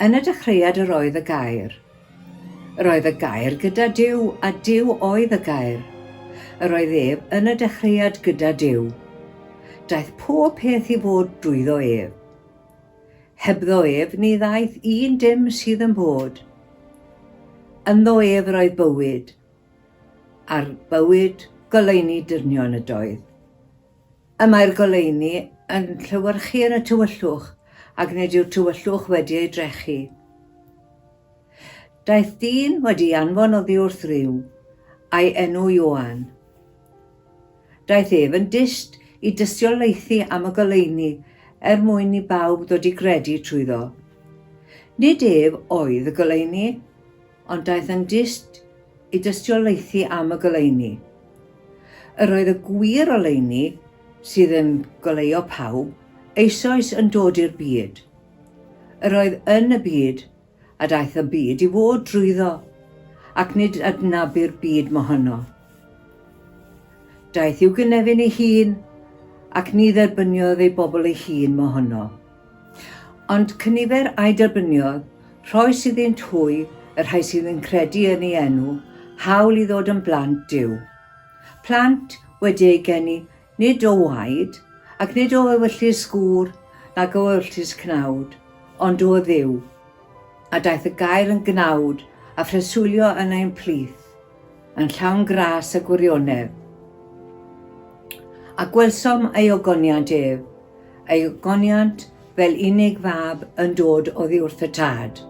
Yn y dechreuad yr oedd y Gair. Yr oedd y Gair gyda Duw, a Duw oedd y Gair. Yr oedd ef yn y dechreuad gyda Duw. Daeth pob peth i fod drwyddo ef. Hebddo ef ni ddaeth un dim sydd yn bod. Ynddo ef yr oedd bywyd, a'r bywyd goleuni dynion ydoedd. Y mae'r goleuni yn llewyrchu yn y tywyllwch, ac nid yw'r tywyllwch wedi ei drechu. Daeth dyn wedi'i anfon oddi wrth Dduw, a'i enw Ioan. Daeth ef yn dyst i dystiolaethu am y goleuni er mwyn i bawb ddod i gredu trwyddo. Nid ef oedd y goleuni, ond daeth yn dyst i dystiolaethu am y goleuni. Yr oedd y gwir oleuni, sydd yn goleuo pawb, eisoes yn dod i'r byd. Yr oedd yn y byd, a daeth y byd i fod drwyddo, ac nid adnabu'r byd mohono. Daeth i'w gynefin ei hun, ac ni dderbyniodd ei bobl ei hun mohono. Ond cynifer a'i derbyniodd, rhoes iddynt hwy, y rhai sydd yn credu yn ei enw, hawl i ddod yn blant Duw. Plant wedi eu geni nid o waed, ac nid o ewyllys gŵr, nag o ewyllys cnawd, ond o Dduw. A daeth y gair yn gnawd, a phreswylio yn ein plith, yn llawn gras a gwirionedd. A gwelsom ei ogoniant ef, ei ogoniant fel unig fab yn dod oddi wrth y Tad.